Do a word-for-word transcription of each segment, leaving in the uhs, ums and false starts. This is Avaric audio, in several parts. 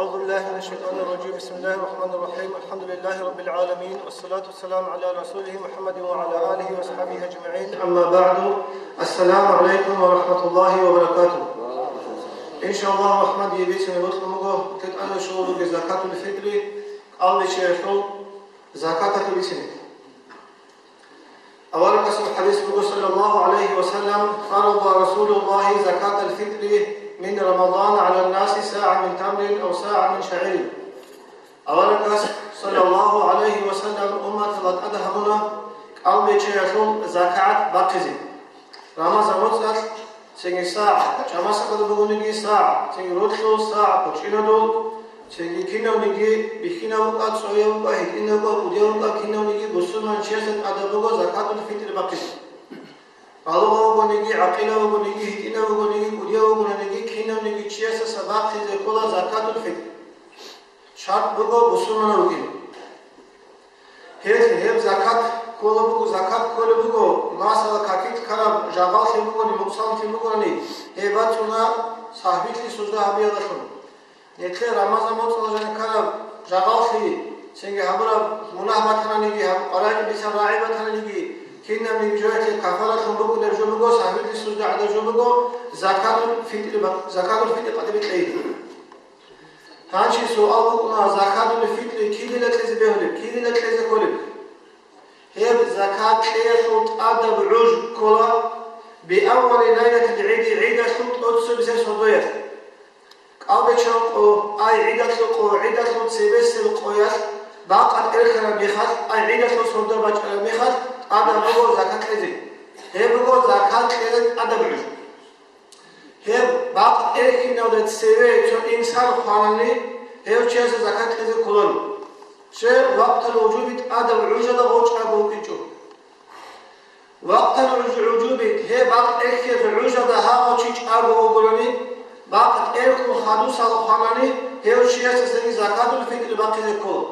أعوذ بالله من الشيطان الرجيم. بسم الله الرحمن الرحيم. الحمد لله رب العالمين. والصلاة والسلام على رسوله محمد وعلى آله وأصحابه أجمعين. أما بعد. السلام عليكم ورحمة الله وبركاته. إن شاء الله الرحمن, дие бицунеб бокьун буго, тетӀана щолеб бугеб закатул фитӀри, кӀалбиччаялъул закаталъул бицунеб. Аварагасул хадис буго, саллаллагьу гӀалайгьи ва саллам: «Фарада Расулуллагьи закатал фитӀри мин Рамадан гӀалан-наси сагӀа мин тамрин ав сагӀа мин шагӀирин». Аварагас, саллаллагьу гӀалайгьи ва саллам, умматалда тӀад гьабуна кӀалбиччаялъул закат бахъизе. Рамазан моцӀалъ цинги сагӀ, чамасдакалда бугониги сагӀ, цинги ролъул сагӀ, кочӀинадул, цинги кинавниги бихьинав вукӀа, цояв вукӀа, гьитӀинав вукӀа, кӀудияв вукӀа, кинавниги бусурманчиясда тӀадаб буго закатул фитӀри бахъизе. Балугъав вугониги, гӀакъилав вугониги, гьитӀинав вугониги, кӀудияв вугониги, кинавниги чиясдаса бахъизе ккола закатул фитӀр. Шарт буго бусурманав вукӀин. Гьелъ гьеб закат ккола буго, закат кколеб буго, масала, какилъ ккараб жагъаллъи бугони, нукъсанлъи бугони, гьеб бацӀцӀуна сагьвилъи сужда гьабиялдалъун. Нилъер Рамазан моцӀалъ жаниб ккараб жагъаллъи, цинги гьабураб мунагь батаниги, гьаб къваракӀи бицине рагӀи батаниги, кинабниги жоялъе кафаралъун букӀунеб жо буго, сагьвилъи сужда гьабиялдалъун жо буго, закатул фитӀри ба-, закатул фитӀри къватӀибе кьей. Гьанже суал букӀуна, закатул фитӀри кидила кьезе бегьулеб, кидила кьезе кколеб? Гьеб закат кьеялъул тӀадаб гӀуж ккола, биаввали лайлатил гӀиди, гӀидалъул тӀоцебесеб сордоялъ. КӀалбиччан къо, ай гӀидалъул къо, гӀидалъул цебесеб къоялъ бакъ тӀерхьараб мехалъ, ай гӀидалъул сордо бачӀараб мехалъ тӀадаб буго закат кьезе. Гьеб буго закат кьезе тӀадаб гӀуж. Гьеб бакъ тӀерхьиналда цеве цо инсан хванани, гьев чиясда закат кьезе кколаро. Щай, вакътал вужуби тӀадаб гӀужалда гъов чӀаго вукӀинчӀо. Вакътал гӀуж-, гӀужуби, гьеб бакъ тӀерхьиялъул гӀужалда гьав чи чӀаго вугони, бакъ тӀерхьун хадусал хванани, гьев чиясдасаги закатул фитӀри бахъизе ккола.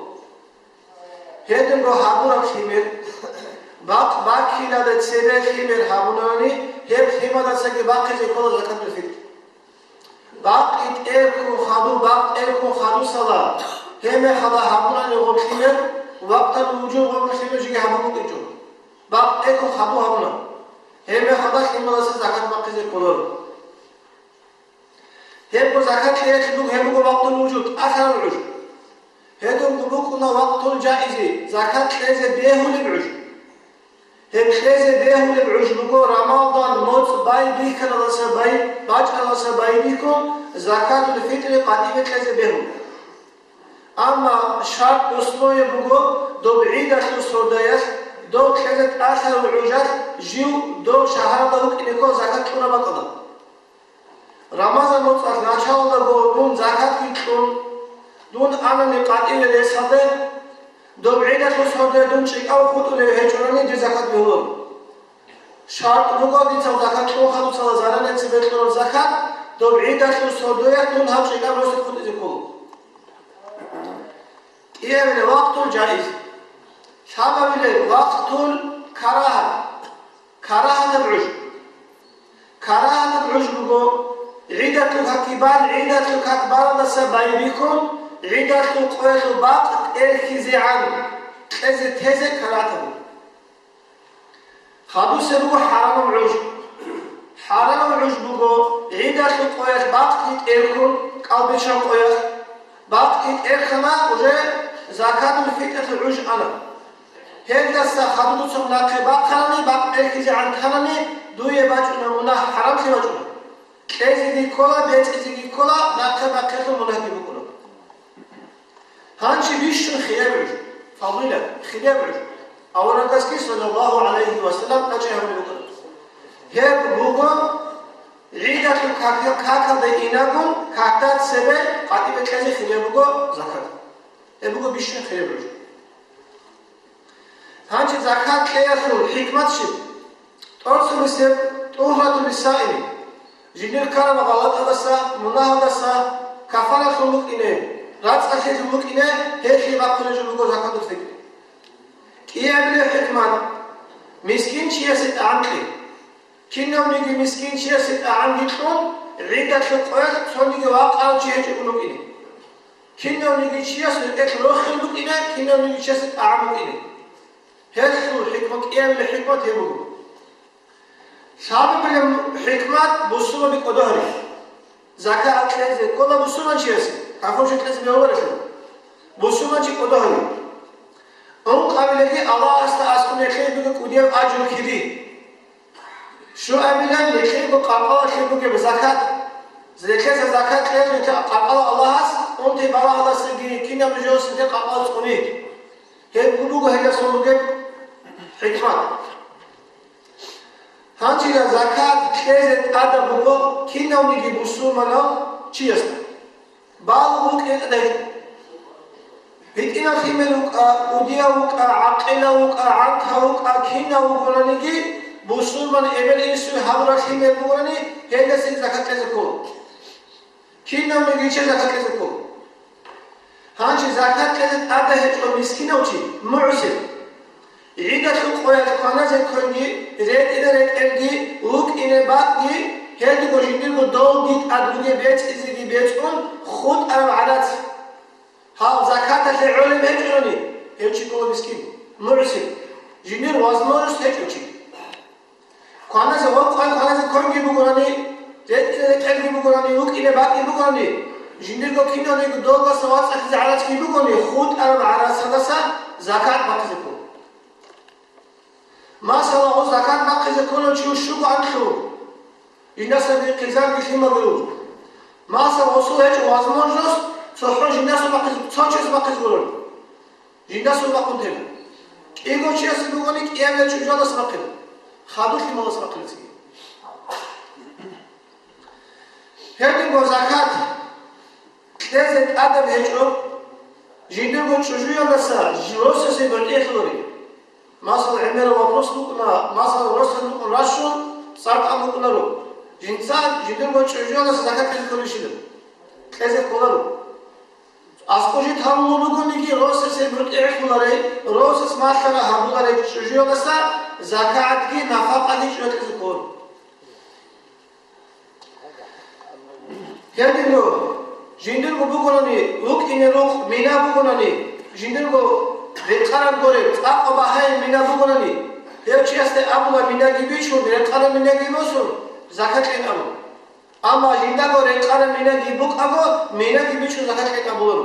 Гьединго гьабураб лъимер, бакъ баккиналда цебе лъимер гьабунани, гьеб лъимадасаги бахъизе ккола закатул фитӀр. Бакъ тӀерхьун хадуб, бакъ тӀерхьун хадусала, гьеб мехалда гьабунани гъоб лъимер, вакътал вужуб гъоб лъимер жеги гьабун букӀинчӀо. Бакъ тӀерхьун хадуб гьабуна, гьеб мехалда лъимадаса закат бахъизе кколаро. Гьебго закат кьеялъе буго, гьеб буго вакътул вужуб, тӀалъараб гӀуж. Гьединго букӀуна вакътул жаизи, закат кьезе бегьулеб гӀуж. Гьеб кьезе бегьулеб гӀуж буго Рамазан моцӀ байбихьаралдаса бай-, бачӀаралдаса байбихьун, закатул фитӀри къватӀибе кьезе бегьун. Амма шартӀ, условие буго, доб гӀидалъул сордоялъ, доб кьезе тӀалъараб гӀужалъ жив доб шагьаралда вукӀине ккола закат кьураб бакӀалда. Рамазан моцӀалъ началалдаго дун закатги кьун, дун анани къватӀиве ресалде, доб гӀидалъул сордоялъ дун чӀикӀав хутӀулев гьечӀони, дир закат бегьуларо. ШартӀ буго, дица закат кьун хадусала заранее цебе кьураб закат, доб гӀидалъул сордоялъ дун гьаб чӀикӀаб росулъ хутӀизе ккола. КӀиабилеб вакътул жаиз. Лъабабилеб вакътул карагьат. Карагьатаб гӀуж. Карагьатаб гӀуж буго, гӀидалъул как бан, гӀидалъул как баралдаса байбихьун, гӀидалъул къоялъул бакъ тӀерхьизегӀан кьезе тезе карагьатаб буго. Хадусеб буго хӀарамаб гӀуж. ХӀарамаб гӀуж буго, гӀидалъул къоялъ бакъги тӀерхьун, кӀалбиччан къоялъ, бакъги тӀерхьана, уже закатул фитӀралъул гӀуж ана. Гьелдаса хадуб дуца нахъе бахъанани, бакъ тӀерхьизегӀан танани, дуе бачӀуна мунагь, хӀарамлъи бачӀуна. Кьезеги ккола, бецӀизеги ккола, нахъе бахъиялъул мунагьги букӀуна. Гьанже бищун хирияб гӀуж, фазилат, хирияб гӀуж. Аварагасги, саллаллагьу гӀалайгьи ва саллам, тӀачӀи гьабулеб букӀана. Гьеб буго, гӀидалъул как-, какалда инагун, какда цебе къватӀибе кьезе хирияб буго закат. Гьеб буго бищун хирияб гӀуж. Гьанже закат кьеялъул хӀикмат щиб? ТӀоцебесеб, тӀугьратул лиссаими. Жиндир ккараб гъалатӀалдаса, мунагьалдаса кафаралъун букӀине, рацӀцӀалъизун букӀине, гьелъие бахъулеб жо буго закатул фитӀр. КӀиабилеб хӀикмат, мискинчиясе тӀагӀам кье. Кинавниги мискинчиясе тӀагӀамги кьун, гӀидалъул къоялъ цониги вакъарав чи гьечӀого вукӀине. Кинавниги чияс рекӀелъ рохел букӀине, кинавниги чияс тӀагӀам букӀине. Гьелъул хӀикмат, кӀиабилеб хӀикмат гьеб буго. Лъабабилеб хӀикмат бусурбаби кӀодо гьари. Закат кьезе ккола бусурманчиясе, кафурчи кьезе бегьуларелъул. Бусурманчи кӀодо гьари. Ункъабилебги Аллагьасда аскӀун гьелъие буго кӀудияб ажру кири. Щуабилан гьелъиего къаркъалалъе бугеб закат. Гьелъеца закат кьезе къаркъала Аллагьас, унти балагьалдасаги кинаб нужеосинде къаркъала цӀуни. Гьеб буго гьелдасан бугеб хӀикмат. Гьанжила закат кьезе тӀадаб буго кинавниги бусурманав чиясда. Балугъ вукӀин гьечӀо. ГьитӀинав лъимер вукӀа, кӀудияв вукӀа, гӀакъилав вукӀа, гӀантав вукӀа, кинав вугониги, бусурман эбел-инсуе гьабураб лъимер бугони, гьелдасаги закат кьезе ккола. Кинавниги чияс закат кьезе ккола. Гьанже закат кьезе тӀадаб гьечӀо мискинав чи, мугӀсир. ГӀидалъул къоялъ кваназе ккванги, ретӀине ретӀелги, вукӀине бакӀги, гьелдаго жиндирго долги тӀад бугеб бецӀизеги бецӀун хутӀараб гӀарац. Гьаб закаталъе гӀолеб гьечӀони, гьев чи ккола мискин, мугӀсир, жиндир возможность гьечӀев чи. Кваназе гъоркь къван кваназе ккванги бугони, ретӀине ретӀелги бугони, вукӀине бакӀги бугони, жиндирго киналниго долгаса вацӀцӀалъизе гӀарацги бугони, хутӀараб гӀарацалдаса закат бахъизе ккола. Масала, гъо закат бахъизе кколев чи щуго анлъув, жиндасаги хъизанги лъималги руго. Масала, гъосул гьечӀо возможность цохӀо жиндасул бахъизе, цо чияс бахъизе гурони. Жиндасул бахъун тела. КӀиго чиясе бугони кӀиабилел чӀужуялдаса бахъила. Хадур лъималдаса бахъила цеги. Гьединго закат кьезе тӀадаб гьечӀо, жиндирго чӀужуялдаса жи-, росасе бетӀерлъулари. Масала, гӀемераб вопрос букӀуна, масала, росас букӀун ращун, цӀар тӀад букӀунаро. Жинца жиндирго чӀужуялдаса закат кьезе кколищила? Кьезе кколаро. АскӀов жи тавулеб бугониги, росасе бетӀерлъуларей, росас малъараб гьабуларей чӀужуялдаса закатги нафакъаги чӀужуялъ кьезе ккола. Гьединго, жиндирго бугони, вукӀине рукъ мина бугони, жиндирго рекъараб гуреб, цӀакъ багьаяб мина бугони, гьев чиясде абула минаги бичун, рекъараб минаги босун, закат кьейин абун. Амма жиндаго рекъараб минаги букӀаго, минаги бичун закат кьейин абуларо.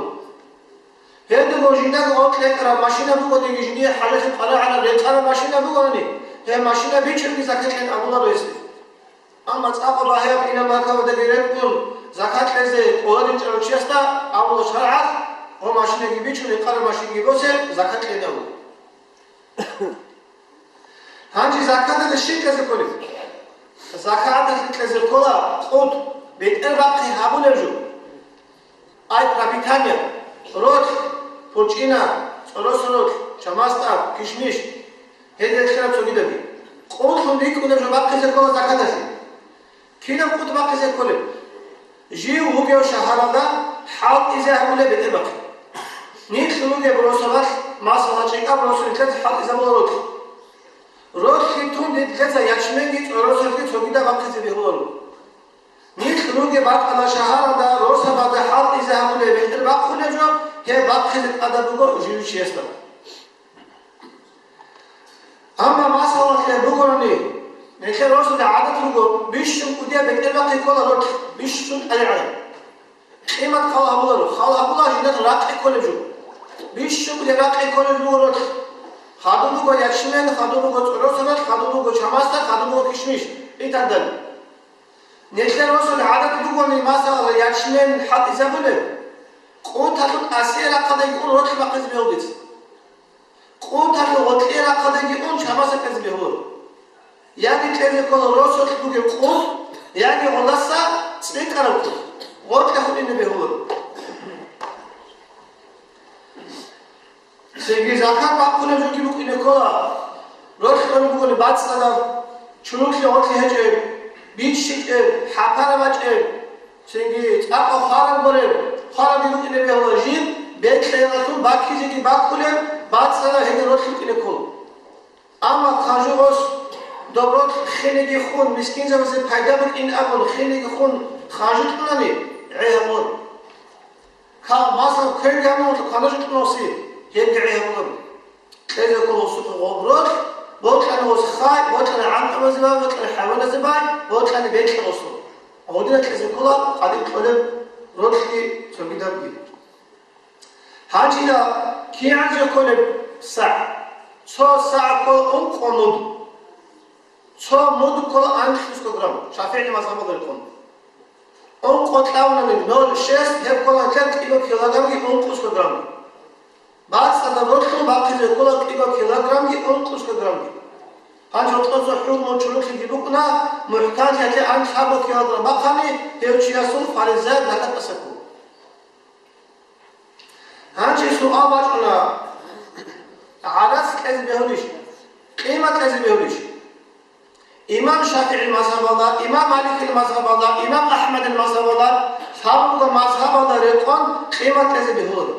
Гьединго жиндаго гъоркь рекъараб машина бугониги, жиндие хӀалалъи къваригӀараб рекъараб машина бугони, гьеб машина бичунги закат кьейин абуларо гьесде. Амма цӀакъ багьаяб инаб-макабаздаги рекӀун закат кьезе тӀолабинчӀарав чиясда абула шаргӀалъ, гъо машинаги бичун, рекъараб машинаги босе, закат кьейин абун. Гьанже закаталда щиб кьезе кколеб? Закаталъе кьезе ккола къут, бетӀербахъи гьабулеб жо. Ай, пропитание, ролъ, пурчӀина, цӀоросо ролъ, чамасдаб, кишмиш, гьединлъараб цогидаби. Къутлъун рикӀкӀунеб жо бахъизе ккола закаталъе. Кинаб къут бахъизе кколеб? Жив вугев шагьаралда хӀалтӀизе гьабулеб бетӀербахъи. Нилъ вугеб росабалъ, масала, чӀикӀаб росулъ нилъеца хӀалтӀизабула ролъ. Ролъги тун нилъеца ячменги цӀоросолъги цогидаб бахъизе бегьуларо. Нилъ ругеб бакӀалда шагьаралда росабазда хӀалтӀизе гьабулеб бетӀер бахъулеб жо, гьеб бахъизе тӀадаб буго жив чиясда. Амма масалалъе бугони, нилъер росулъа гӀадат руго, бищун кӀудияб бетӀер бахъи ккола ролъ, бищун тӀадегӀанаб. Къимат хал гьабуларо, хал гьабула жинда ракъи кколеб жо. Бищун кӀудияб ракъи кколеб буго ролъ. Хадуб буго ячмен, хадуб буго цӀоросо ролъ, хадуб буго чамасдаб, хадуб буго кишмиш, и так далее. Нилъер росулъа гӀадат бугони, масала, ячмен хӀалтӀизабулеб, къуталъул тӀасие рахъалдеги ун ролъ бахъизе бегьуларо. Къуталъул гъоркьие рахъалдеги ун чамасдаб кьезе бегьуларо. Яги кьезе ккола росулъ бугеб къут, яги гъолдаса цӀикӀкӀараб къут, гъоркье хутӀине бегьуларо. Цинги закат бахъулеб жоги букӀине ккола, ролъ кьолеб бугони бацӀцӀадаб, чурулъе гъоркье гьечӀеб, бичӀчӀичӀеб, хӀапараб бачӀеб, цинги цӀакъ хвараб гуреб, хварабги букӀине бегьула жиб, бекьеялъул баккизеги баккулеб, бацӀцӀадаб гьенир ролъ букӀине ккола. Амма хъажу гъос доб ролъ хинеги хун, мискинзабазе пайда букӀин абун, хинеги хун хъажу кьунани, гӀе гьабун. Кал, масал, квен гьабун кваназе кьунаси, гьебги гӀей гьабуларо. Кьезе ккола гъосухъе гъоб ролъ, бокьани гъос хай, бокьани гӀантӀабазе бай, бокьани хӀайваназе бай, бокьани бекьа гъосухъ. Гъодинаб кьезе ккола къадир кьолеб ролъги цогидабги. Гьанже кигӀан жо кколеб сагӀ? Цо сагӀ ккола ункъо муд. Цо муд ккола анлъго грамм, ШафигӀил мазгьабалда рекъон. Ункъо кьавнани ноль шесть, гьеб ккола гьеб кӀиго килограммги ункъо грамм. БацӀцӀадаб ролъул бахъизе ккола кӀиго килограммги ункъо граммги. Гьанже гьоркьоса хӀурму чурулъиги букӀуна, мухӀканлъиялъе анлъабго килограмм бахъани, гьев чиясул фаризаяб закат тӀаса ккола. Гьанже суал бачӀуна, гӀарац кьезе бегьулищ, къимат кьезе бегьулищ? Имам ШафигӀил мазгьабалда, имам Маликил мазгьабалда, имам АхӀмадил мазгьабалда, лъабго мазгьабалда рекъон къимат кьезе бегьуларо.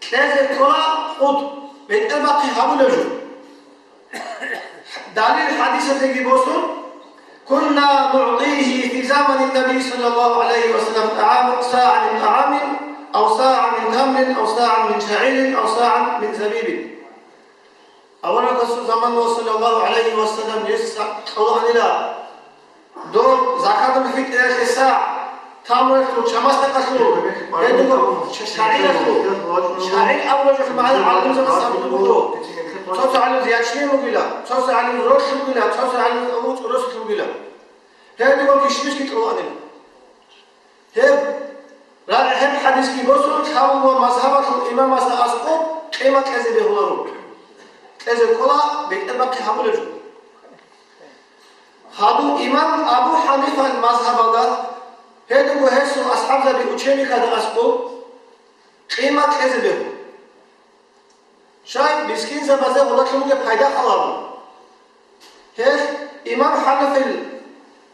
Кьезе ккола къут, бетӀербахъи гьабулеб жо. Далил хӀадисалдеги босун: «كنا نعطيه في زمن النبي صلى الله عليه وسلم طعام، صاعا من طعام، أو صاعا من تمر، أو صاعا من شعير، أو صاعا من زبيب». Аварагасул заманалда, саллаллагьу гӀалайгьи ва саллам, гьес кьолаанила доб закатул фитӀриялъе сагӀ, тамралъул, чамасдакъалъул, гьедуго шагӀиралъул. ШагӀир абураб жо магӀна гӀалимзабаз гьабулеб буго. Цо-цо гӀалимзабаз ячмень бугила, цо-цо гӀалимзабаз ролъ бугила, цо-цо гӀалимзабаз авуцӀ росулъ бугила. Гьедуго кишмишги кьолаанила. Гьеб, рагӀи гьеб хӀадисги босун, лъабго мазгьабалъул имамасда аскӀоб къимат кьезе бегьуларо. Кьезе ккола бетӀербахъи гьабулеб жо. Хадуб имам Абу ХӀанифал мазгьабалда, гьединго гьесул асхӀабзаби, учениказ аскӀоб къимат кьезе бегьула. Щай, мискинзабазе гъолдалъун бугеб пайда халабу. Гьелъ имам ХӀанафил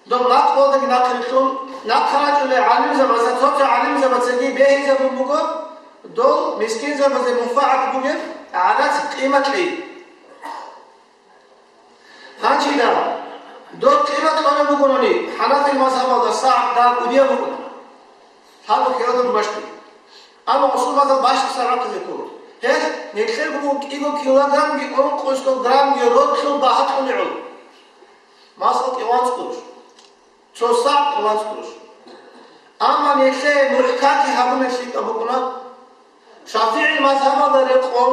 доб накъвалдаги нахърилълъун, нахъа рачӀунел гӀалимзабазда, цо-цо гӀалимзабацаги бегьизабун буго дол мискинзабазе мунфагӀат бугеб гӀарац къимат кьей. Гьанжеда, доб къимат кьолеб бугони, ХӀанафил мазгьабалда сагӀ дагь кӀудияб букӀуна. Лъабго килограмм бащдаб. Амма гъосул мазал бащдаб сагӀ бахъизе ккола. Гьелъ, нилъер буго кӀиго килограммги ункъо граммги ролъул багьа кьуни гӀоло. Масал, кӀикъоялда анцӀ къурущ. Цо сагӀ кӀикъоялда анцӀ къурущ. Амма нилъее мухӀканлъи гьабунеб лъикӀаб букӀуна. ШафигӀил мазгьабалда рекъон,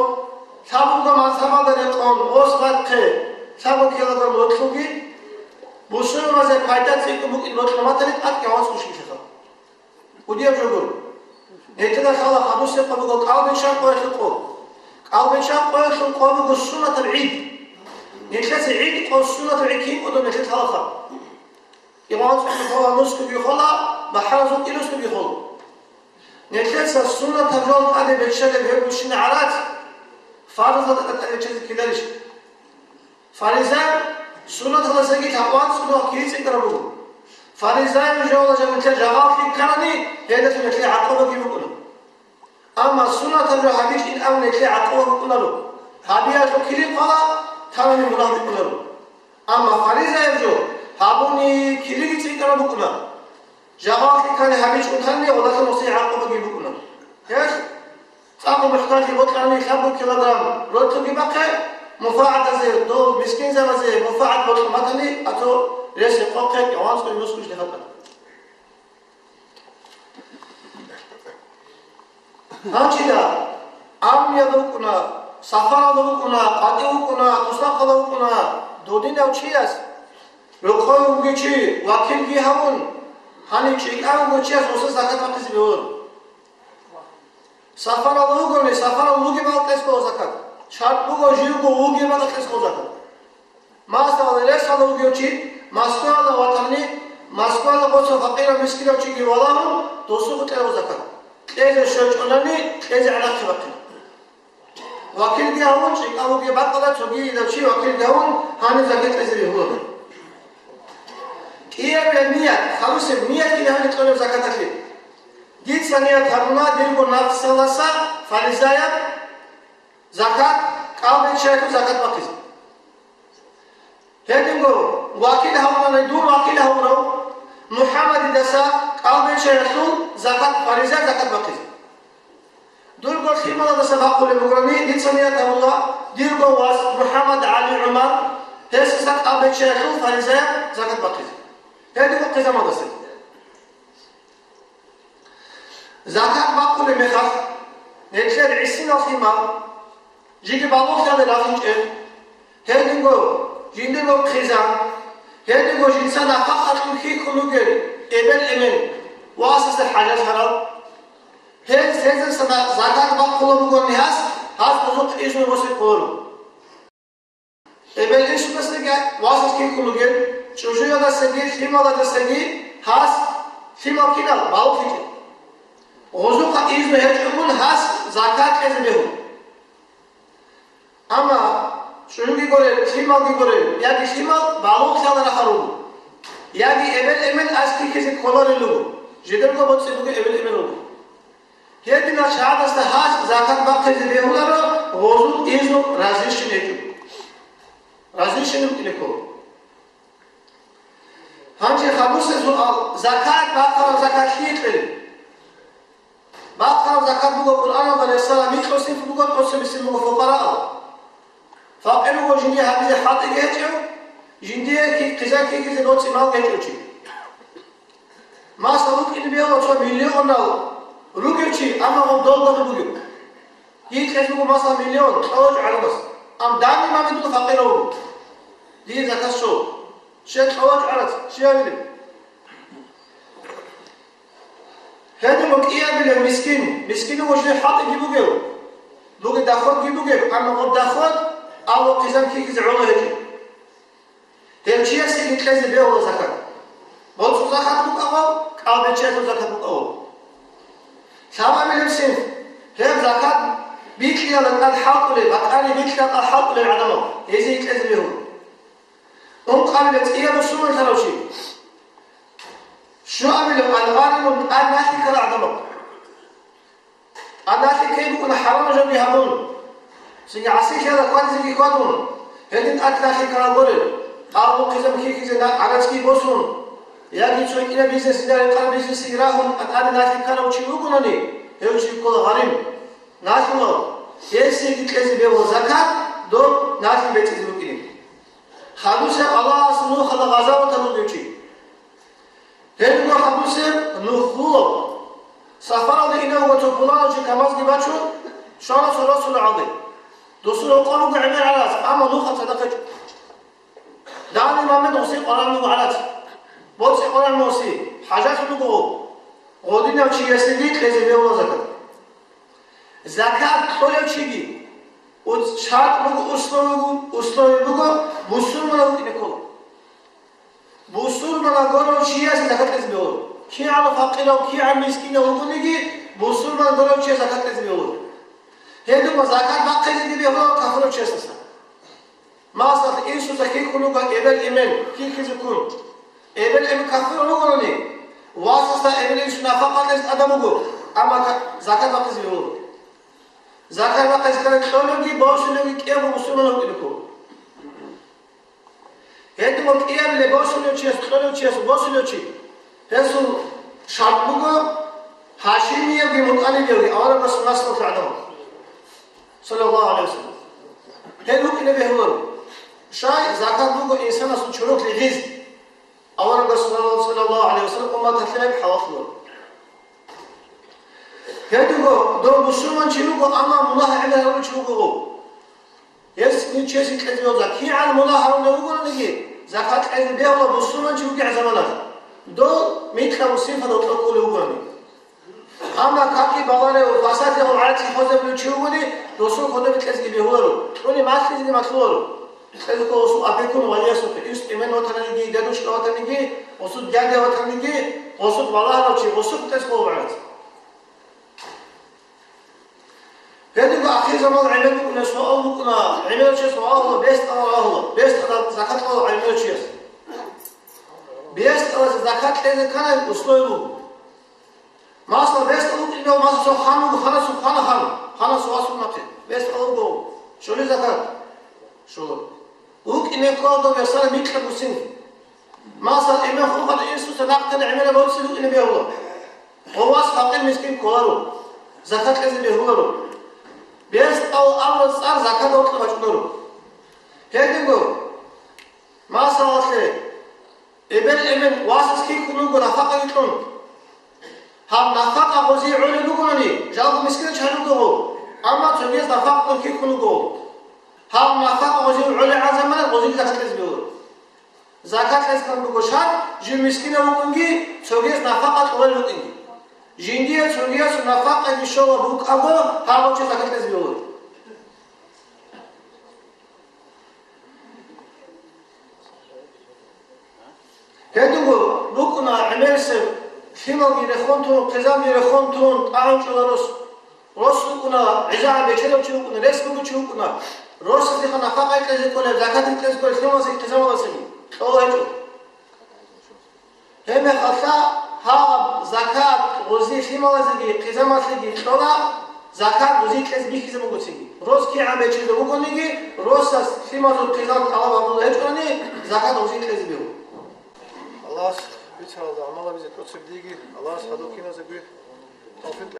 лъабго мазгьабалда рекъон, гъос бахъе лъабго килограмм ролъулги, бусурбабазе пайда цӀикӀкӀун букӀин ролъун батани, тӀад кӀикъоялда анцӀ къурущ лъикӀаб. КӀудияб жо гуро. Нилъеда лъала хадусеб къо буго кӀалбиччан къоялъул къо. КӀалбиччан къоялъул къо буго суннатаб гӀид. Нилъеца гӀид къо, суннатаб гӀид кин кӀодо нилъеда лъалаха. Имамас кӀудияб хола, нусгоги хола, бахӀаразул кӀи нусгоги хола. Нилъеца суннатаб жо тӀаде биччалеб гьеб бищина гӀарац, фарзалда тӀаде биччазе ккеларищ? Фаризаяб суннаталдасаги лъабго анцӀ кӀудияб кири цӀикӀкӀараб буго. Фаризаяб жоялда жаниб нилъер жагъал лъикӀ ккани, гьелдалъун нилъее гӀакъубаги букӀуна. Амма суннатаб жо гьабичӀин абун нилъее гӀакъуба букӀунаро. Гьабиялъул кири ккола, тавани мунагь букӀунаро. Амма фаризаяб жо гьабуни кириги цӀикӀкӀараб букӀуна. Жагъал лъикӀ ккани гьабичӀун тани, гъолдалъун гъосие гӀакъубаги букӀуна. Гьелъ, цӀакъго мухӀканлъи бокьани, лъабго килограмм ролъулги бахъе, мунфагӀатазе, дол мискинзабазе мунфагӀат бокьун батани, ацо рес гьекъохъе, кӀикъоялда анцӀ къурущ нусгоялда лъикӀаб тӀад. Гьанжеда, армиялда вукӀуна, сапаралда вукӀуна, къватӀив вукӀуна, туснахъалда вукӀуна, додинав чияс, рокъове вугев чи, вакилги гьавун, гьанив чӀикӀав вугев чияс гъосда закат бахъизе бегьуларо. Сапаралда вугони, сапаралда вугеб бакӀалъ кьезе ккола закат. ШартӀ буго, живго вугеб бакӀалъ кьезе ккола закат. Масала, ресалда вугев чи Москваялда ватани, Москваялда гъоса факъирав-мискинав чиги валагьун, досухъе кьела закат. Кьезе щвечӀонани, кьезе гӀенахъе бахъе. Вакилги гьавун, чӀикӀав вугеб бакӀалда цогидав чи вакилги гьавун, гьанив закат кьезе бегьуларо. КӀиябилеб ният, хадусеб ниятги гьаниб кьолеб закаталъе. Дица ният гьабуна дирго нафсалдаса фаризаяб закат, кӀалбиччаялъул закат бахъизе. Гьединго вакил гьавунани, дун вакил гьавурав, МухӀаммадидаса кӀалбиччаялъул закат, фариза закат бахъизе. Дурго лъималадаса бахъулеб бугони, дица ният гьабула, дирго вас МухӀаммад ГӀали ГӀумар, гьесдаса кӀалбиччаялъул фаризаяб закат бахъизе. Гьедин бахъизаб гьалдаса. Закат бахъулеб мехалъ, гьелъ гӀисинал лъимал, жеги балугълъиялде рахинчӀеб, гьединго жиндирго хъизан, гьединго жинца нафакъалъул хьихьун ругел эбел-эмен, васасда хӀажат гьарал, гьез, гьезда закат бахъулеб бугони гьас, гьас гъозухъ изну босе кколаро. Эбел-инсудасаги васас хьихьун ругел, чӀужуялдасаги лъималадасаги гьас лъимал кинал балугълъичӀеб. Гъозухъа изну гьечӀогун гьас закат кьезе бегьула. Амма чӀужуги гурел, лъималги гурел, яги лъимал балугълъиялда рахарал руго, яги эбел-эмен гьас хьихьизе кколарел руго, жидерго боцӀи бугел эбел-эмен руго. Гьединал чагӀаздаса гьас закат бахъизе бегьуларо, гъозул изну разилъун гьечӀого. Разилъун букӀине ккола. Гьанже хадусеб суал: закат бахъараб закат лъие кьелеб? Бахъараб закат буго Къуръаналда рехсараб, микьго синф буго, тӀоцебесеб буго фукъараал. Факъир вуго жиндие гьабизе хӀалтӀиги гьечӀев, жиндие хъизан хьихьизе боцӀи-малги гьечӀев чи. Масала, вукӀине бегьула цо миллионал ругев чи, амма гъов долго бугев. Дие кьезе буго, масала, миллион, кьолеб гӀадамас. Амма данный момент факъир вуго. Дие закат щолеб. Щай кьолеб гӀарац, щай гьабилеб? Гьедин кӀиабилев мискин, мискин вуго жиндир хӀалтӀиги бугев, дуги доходги бугеб, амма гъоб доход, алла, хъизан хьихьизе гӀоло гьечӀеб. Гьев чиясеги кьезе бегьула закат. БоцӀул закат букӀа гъоб, кӀалбиччаялъул закат букӀа гъоб. Лъабабилеб синф, гьеб закат бикьиялда тӀад хӀалтӀулел, бакӀалде бикьиялда тӀад хӀалтӀулел гӀадамал, гьезие кьезе бегьула. Ункъабилеб цӀияб бусурманлъарав чи. Щуабилеб алгъаримун тӀад налъи ккарал гӀадамал. ТӀад налъи ккей букӀуна хӀарамаб жоги гьабун, цинги гӀасилъиялда хьвадизеги хьвадун, гьедин тӀад налъи ккарал гурел, алла, хъизан хьихьизе на-, гӀарацги босун, яги цо гьитӀинаб бизнесалда рекъараб бизнесалъе рагьун тӀаде налъи ккарав чи вугони, гьев чи ккола гъарим, налъулав, гьесиеги кьезе бегьула закат, доб налъи бецӀизе букӀине. Хадусеб Аллагьас Нухалда гъазаваталъув чи. Гьеб буго хадусеб Нухалъул. Сапаралде инев вуго цо пуланав чи, камазги бачун, щвана цо росулел гӀаде. Досул гьоркьор буго гӀемер гӀарац, амма Нухалъ цадахъ гьечӀо. Данный момент гъосие къваригӀун буго гӀарац. БоцӀи къваригӀун буго гъосие, хӀажалъулъ буго гъов. Гъодинав чиясеги кьезе бегьула закат. Закат кьолев чиги, уц-, шартӀ буго, условие буго, условие буго, бусурманав вукӀине ккола. Бусурманав гурав чиясе закат кьезе бегьула. КигӀан факъирав, кигӀан мискинав вугониги, бусурманав гурав чиясе закат кьезе бегьула. Гьединго закат бахъизеги бегьула кафирав чиясдаса. Масала, инсуца хьихьун руго эбел-эмен, хьихьизе ккун. Эбел-эмен кафир вугони, васасда эбел-инсуе нафакъа кьезе тӀадаб буго, амма ка-, закат бахъизе бегьула. Закат бахъизе ккани кьолевги, босулевги кӀиябго бусурманав вукӀине ккола. Гьединго кӀиябилеб босулев чияс, кьолев чияс босулев чи, гьесул шартӀ буго, гьашимиявги мутӀалибиявги, аварагасул наслуялъул гӀадамал, саллаллагьу гӀалайгьи ва саллам. Гьел вукӀине бегьуларо. Щай, закат буго инсанасул чороклъи гъиз. Аварагас, саллаллагьу гӀалайгьи ва саллам, умматалъе гьеб хӀалаллъуларо. Гьединго, дов бусурманчи вуго, амма мунагь гӀемер гьарулев чи вуго гъов. Гьес ничего кьезе бегьула, кигӀан мунагь гьарулев вугониги, закат кьезе бегьула бусурманчи вугеб заманалъ, дов микьаб синфалда кьолев вугони. Амма какги баларев, фасад гьарулев, гӀарацги хвезабулев чи вугони, досул кодобе кьезеги бегьуларо, кьуни малъизеги малъуларо. Кьезего гъосул опекун валиясухъе, инс-, эмен ватаниги, дедушка ватаниги, гъосул дядя ватаниги, гъосул балагьарав чи, гъосухъ кьезе ккола гӀарац. Гьединго ахирзаман гӀемер букӀуна, суал букӀуна, гӀемерав чияс валагьула, бес тӀала валагьула, бес тӀала закат кьола гӀемерав чияс. Бес тӀаласе закат кьезе ккани условие буго. Масала, бес тӀал вукӀинав, масала, цо хан вуго, ханасул хана хан, ханасул вас вуго нахъе, бес тӀал вуго, щолеб закат? Щола. ВукӀине ккола дов ясала микьаб бусин. Масала, эмен хурхарав инсуца нахъ тана гӀемераб боцӀи букӀине бегьула. Гъов вас факъир-мискин кколаро, закат кьезе бегьуларо. Бес тӀал абураб цӀар закат гьоркьоб бачӀунаро. Гьединго, масалалъе, эбел-эмен васас хьихьун вуго нафакъаги кьун. Гьаб нафакъа гъозие гӀолеб бугони, жалго мискинал чагӀи руго гъов, амма цогияс нафакъа кьун хьихьун вуго. Гьаб нафакъа гъозие гӀолеб гӀан замана гъозие закат кьезе бегьула. Закат кьезе ккан буго шарт, жив мискинав вукӀунги, цогияс нафакъа кьолел рукӀинги. Жиндие цогиясул нафакъаги щолеб букӀаго, гьав гъов чи закат кьезе бегьуларо. Гьединго букӀуна гӀемерисеб лъималги рехун тун, хъизамги рехун тун, тӀагӀун чӀола рос. Рос вукӀуна, гӀезегӀан бечедав чи вукӀуна, рес бугев чи вукӀуна. Росасдеха нафакъа кьезе кколеб, закат кьезе кколеб лъималасе, хъизамаласеги кьола гьечӀо. Гьебмехалъа гьаб закат гъозие лъималазеги хъизамалъеги кьола, закат гъозие кьезе бихьизе буго цинги. Рос кигӀан бечедав вукӀаниги, росас лъималазул хъизан тӀалаб гьабулеб гьечӀони, закат гъозие кьезе бегьула. Аллагьас бицаралда гӀамал гьабизе тӀоцеб диги, Аллагьас гьадул киназеги тавфикъ